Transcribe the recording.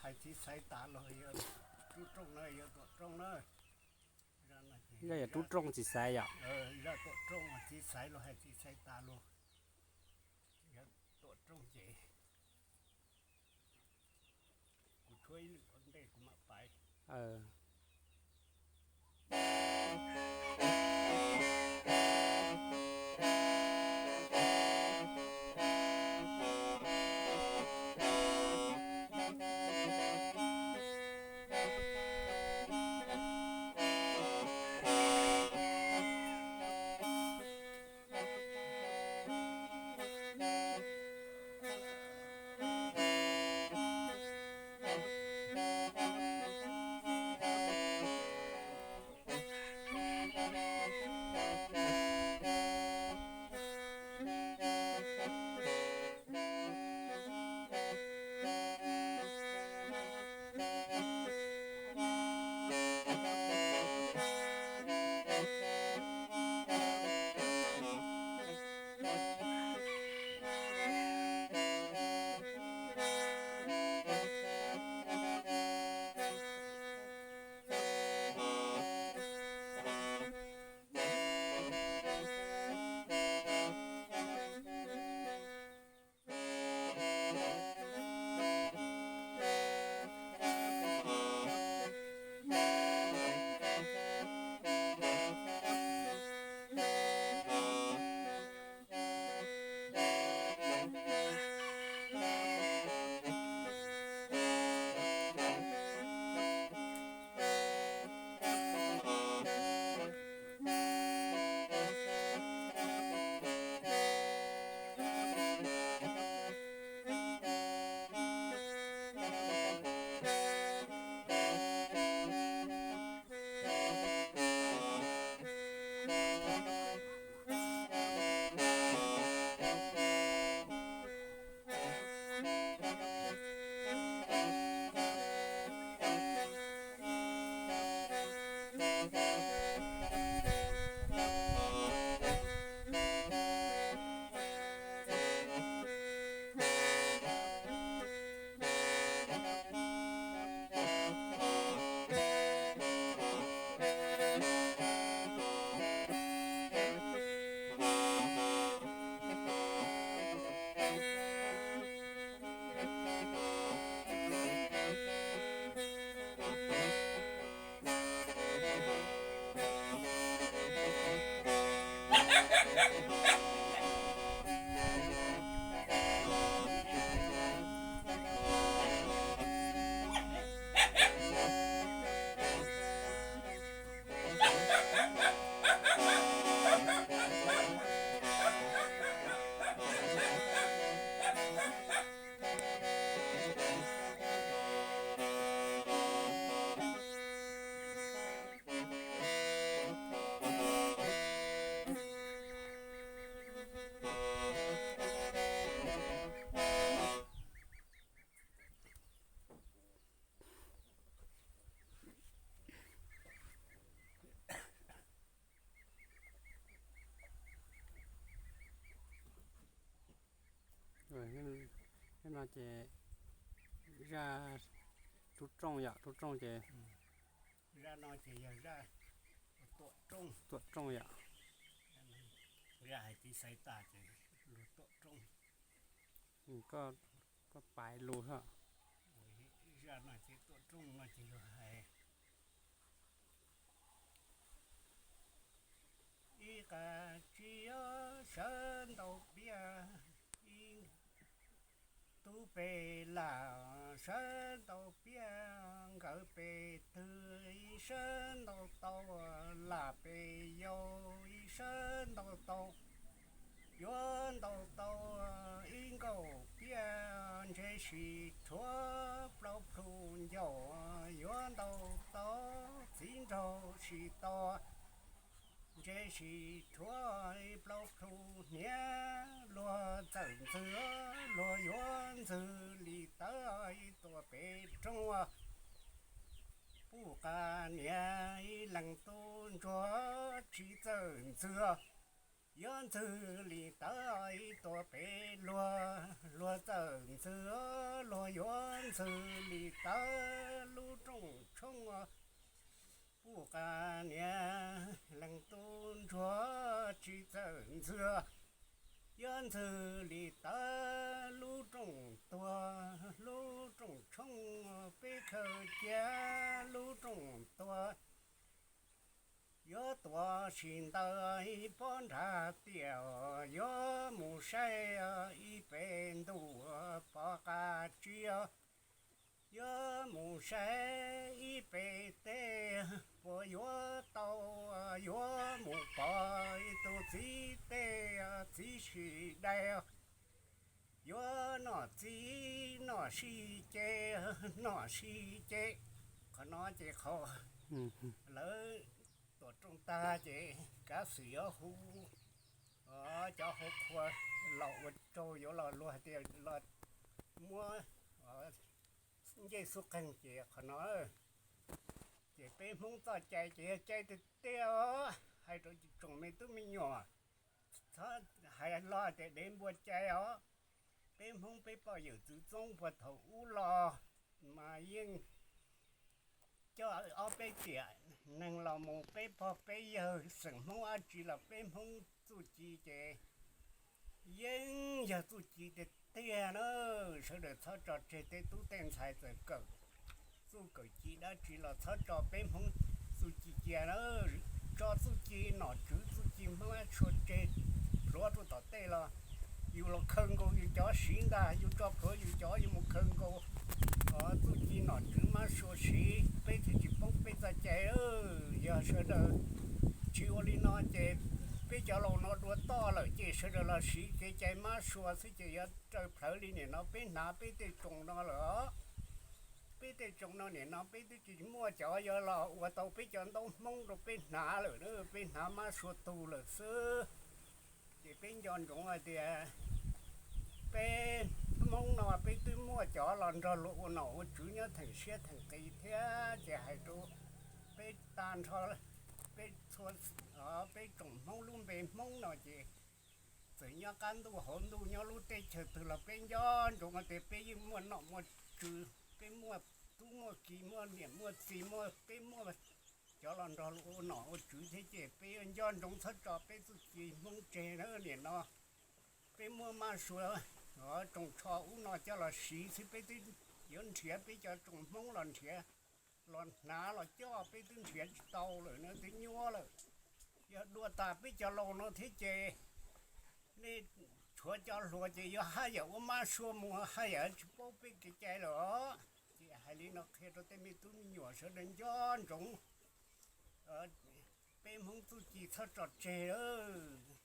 Hais txiv xaiv tas los yog rub rooj na, yog tuam rooj na. Zaj yog rub rooj txiv xaiv yom? Zaj tuam rooj txiv xaiv los hais txiv xaiv tas los yog tuam rooj ces kuv tshuab ib lwm ua ntej kuv mam pais. No ces zaj rub rooj yom, rub rooj ces zaj no ces yog zaj tuam rooj, tuam rooj yom. Zaj hais txiv xaiv tas ces luag tuam rooj. Koj pais lus hos. Zaj no ces tuam rooj no ces luag hais ib qho tsis yog sawv ntau piab, ib tub pem lam sawv ntau piab, nkawd pem twg ib sawv ntau tau, lam pem yau ib sawv ntau tau, yuav ntau tau ib nkaus piab, ntshe sis rhuav plaub plhu ncaus, yuav ntau tau txiv nraug sis tau, ntshe sis rhuav plaub plhu hniav, luag txawm ntxwg, luag yuav ntxwg li tawb ib tuam pem roob, puj qas niam ib leeg tub ntsuag tsis txawm ntxwg. Yuav ntxwg li tawv ib tuas pem luag, luag txawm ntxwg, luag yuav ntxwg li tawv lub rooj tshoob. Puj qas niam leej tub ntsuag tsis txawj ntxwg, yuav ntxwg li tawv lub rooj tuag, lub rooj tshoob peb khaws cia lub rooj tuag. Yuav tuav sis ntawd ib pob nrag tiaj, yuav mus saib ib pem ntuj pov qab tsib, yuav mus saib ib pem teb, puas yuav tau, yuav mus pom ib tug txiv teb txiv si dai, yuav noj txiv noj si ces, noj si ces. Qhov no ces qhov lawv tuam rooj tag ces kav xwm yuav hu cov hauv qhua los ua tsaug, yuav los luag tias los muab ncej xub qeeg ces qhov no ces peb Hmoob txoj cai ces yog cai tiag tiag os. Hais rau tsoom me tub me nyuam, txhob hais los tias dev npua cai os. Peb Hmoob peb poj yawm txwv txoob puag thaum ub los mas yeej coj ob peb tiam neeg los mus, peb pog peb yawg xeem Hmoob dab tsi los peb Hmoob txuj ci ces yeej yog txuj ci tiag tiag na. Sawv daws txhob tso tseg, tej tub tej ntxhais txawm kawm txuj kawm ci dab tsi los txhob tso peb Hmoob txuj ci cia na. Tso txuj ci nom tswv txuj ci Hmoob Ab Sua tseg, plhuav rau tom tej los yus los khaws nkaus yus cov siv ntag, yus tso plhuav yus cov, yus mus khaws nkaus txuj ci nom tswv Mab Sua siv, peb thiaj tsis poob peb txoj cai. Yog sawv daws tsis ua li no ces peb cov laus no dua toj lawm ces sawv daws los siv kev cai Mab Sua xwb ces yuav raws plhawv li nim no peb hnav peb tej tsoos no lawm os. Peb tej tsoos no nim no peb twb tsis muaj cov yuav los ua tau peb cov ntaub Hmoob rau peb hnav lawm, peb hnav Mab Sua tug lawm xwb. Ces peb nco ntsoov hais tias peb Hmoob no peb twb muaj cov los nrog luag ua nom ua tswv nyob theem siab theem qis thiab, ces hais rau peb tag nrho peb txhua, peb tsoom Hmoob lub npe Hmoob no ces txawm nyob qab ntuj hauv ntuj nyob lub teb chaws twg los peb nco ntsoov tias peb yeej muaj nom muaj tswv, peb muaj tub muaj ki muaj niam muaj txiv, muaj peb muaj cov los nrog luag ua nom ua tswv thiab ces peb yuav nco ntsoov txhob tso peb txuj ci Hmoob tseg na. Nim no peb muab Mab Sua tsoos tsho ub no coj los siv xwb, peb twb yuav nrhiav peb cov tsoos Hmoob los nrhiav, los hnav los coj peb twb nrhiav tsis tau lawm na, twb nyuab lawm. Yog dua tas peb cov laus no thiab ces nej tshuav cov hluas ces yuav haj yam ua Mab Sua mus, haj yam tsis paub peb kev cai lawm os. Ces hais li no qhia rau tej me tub me nyuam sawv daws nco ntsoov, peb Hmoob txuj ci txhob tso tseg lawm.